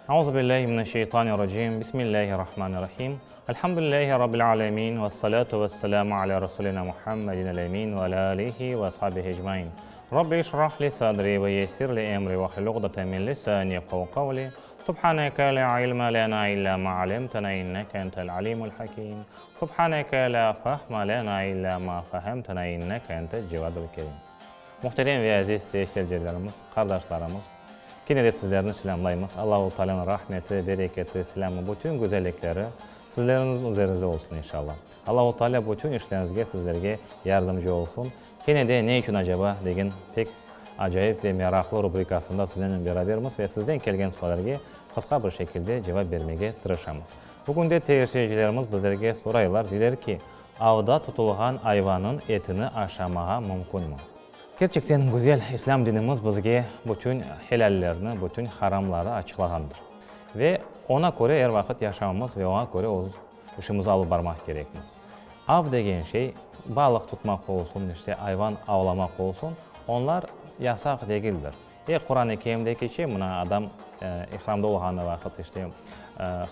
Euzu billahi mineşşeytanirracim. Bismillahirrahmanirrahim. Elhamdülillahi rabbil alemin vessalatu vesselamu ala rasulina Muhammedin el-emin ve ala alihi ve ashabihi ecmain. Rabbi işrah li sadri ve yessir li emri ve hlul uqdeten min lisani yefkahu kavli. Subhaneke la ilme lena illa ma alemtena inneke entel alimul hakim. Subhaneke la fahme lena illa ma fehemtena inneke entel cevadul kerim. Muhterem ve aziz seyircilerimiz, qardaşlarımız, kene de sizlerni selâmlaymız. Allahu Taalânıñ rahmeti, bereketi, selâmı, bütün güzellikleri sizleriñizniñ üzerinizde olsun, inşallah. Allahu Taalâ bütün işleriñizge sizlerge yardımcı olsun. Kene de Ne içün acaba? degen pek acayip ve meraqlı rubrikasında sizlernen berabermiz ve sizden kelgen suallerge qısqa bir şekilde cevap bermege tırışamız. Bugün de seyircilerimiz bizlerge soraylar, deyler ki, Avda tutulğan ayvanıñ etini aşamağa mümkünmi? Kerçekten güzel İslâm dinimiz bizge bütün helâllerni, bütün haramları açıqlağandır. Ve oña köre er vaqıt yaşamamız ve oña köre öz işimizni alıp barmaq kerekmiz. Av degen şey, balıq tutmaq olsun, işte ayvan avlamaq olsun, onlar yasaq degildir. E, Quran-ı Kerimde keçe, mına adam ihramda olğanı vaqıt, işte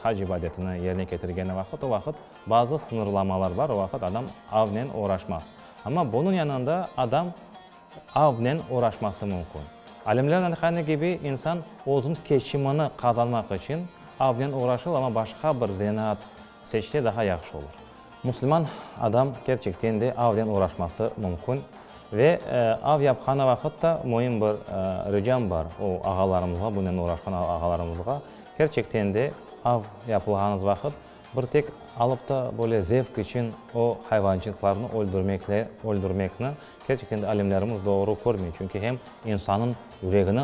hac ibadetini yerine ketirgeni vaqıt, o vaqıt bazı sıñırlamalar bar, o vaqıt adam avnen oğraşmaz. Amma bunıñ yanında adam avnen oğraşması mümkün. Alimlerniñ aytqanı kibi, insan özüniñ keçimini qazanmaq içün avnen oğraşır, amma başqa bir zenaat seçse daha yahşı olur. Musulman adam kerçekten de avnen oğraşması mümkün. Ve av yapqanı vaqıt da müim bir ricam bar o ağalarımızğa, bunen oğraşqan ağalarımızğa, kerçekten de av yapılğanız vaqıt bir tek alıp da böyle zevk içün o hayvançıqlarnı öldürmekle, öldürmekni kerçekten de alimlerimiz doğru körmey, çünki hem insannıñ yüregini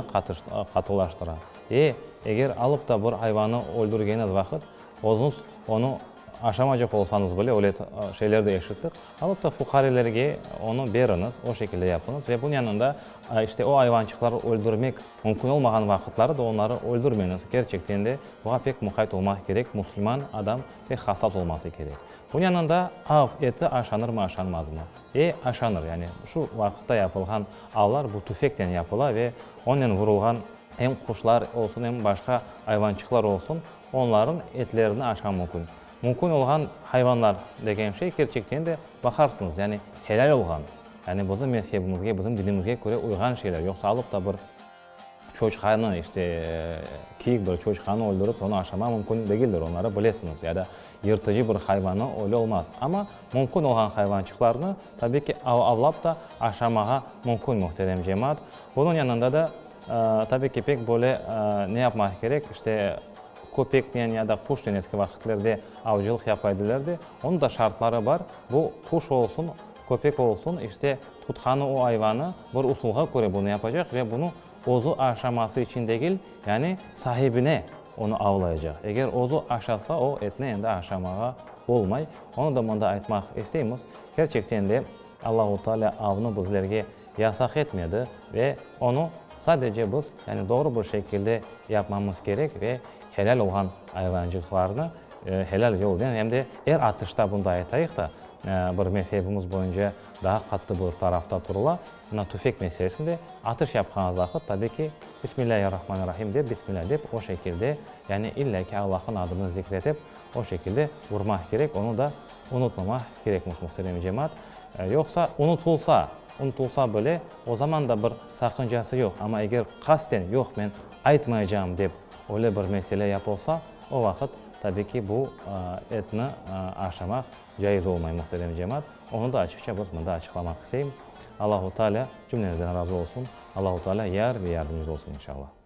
qatılaştıra. E, eger alıp da bir ayvanı öldürgeniz vaqıt, özüñiz onı Aşamacaq olsañız bile, öyle şeyler de eşittik, alıp da fuqarelerge onı beriñiz, o şekilde yapıñız ve bunıñ yanında, işte, o ayvançıqları öldürmek mümkün olmağan vaqıtları da onları öldürmeñiz. Kerçekten de, buña pek muqayt olmaq kerek, musulman adam pek hassas olması kerek. Bunıñ yanında av eti aşanırmı, aşanmazmı? E, aşanır. Yani şu vaqıtta yapılğan avlar bu tüfeknen yapıla ve onen vurulğan em quşlar olsun, em başqa ayvançıqlar olsun, Onlarıñ etlerini aşa mümkün. Mümkün olğan hayvanlar degen şey kerçekten de baqarsıñız, yani helâl olğan, yani bizim mezhebimizge, bizim dinimizge köre uyğan şeyler, yoqsa alıp da bir çoçqanı, işte, kiyik bir çoçqanı öldürip onı aşama mümkün degildir, onları bilesiñiz, ya da yırtıcı bir hayvanı öyle olmaz. Amma mümkün olğan hayvançıqlarnı, tabiy ki, avlap da aşamağa mümkün, mühterem cemaat. Bunıñ yanında da Tabii ki, pek böyle ne yapmaq kerek, işte, köpeknen ya da quşnen eski vaqitlerde avcılıq yapa ediler de, onıñ da şartları bar, bu quş olsun, köpek olsun, işte, tutqanı o ayvanı bir usulğa köre bunı yapacaq ve bunı özü aşaması içün degil, yani sahibine onı avlaycaq. Eger özü aşasa, o etni endi aşamağa olmay. Onı da mında aytmaq isteymiz. Kerçekten de, Allahu Teala avnı bizlerge yasaq etmedi ve onı sadece biz, yani doğru bir şekilde yapmamız kerek ve helâl olğan ayvancıqlarnı helâl yolnen, em de er atışta, bunu da aytayıq da, bir mezhebimiz boyunca daa qattı bir tarafta turula, mına tüfek meselesinde atış yapqanız vaqıt, tabi ki, Bismillâhirrahmanirrahim dep, Bismillâ dep, o şekilde, yani illâ ki Allah'ın adını zikretip, o şekilde urmaq kerek, onı da unutmamaq kerekmiz, muhterem cemaat. Yoqsa unutılsa, unutılsa bile, o zaman da bir saqıncası yoq, amma eger qasten, yoq, men aytmaycam dep öyle bir mesele yapılsa, o vaqıt, tabi ki, bu etni aşamaq caiz olmay, muhterem cemaat. Onı da açıqça biz mında açıqlamaq isteymiz. Allahu Teala cümlemizden razı olsun. Allahu Teala yar ve yardımcımız olsun, inşallah.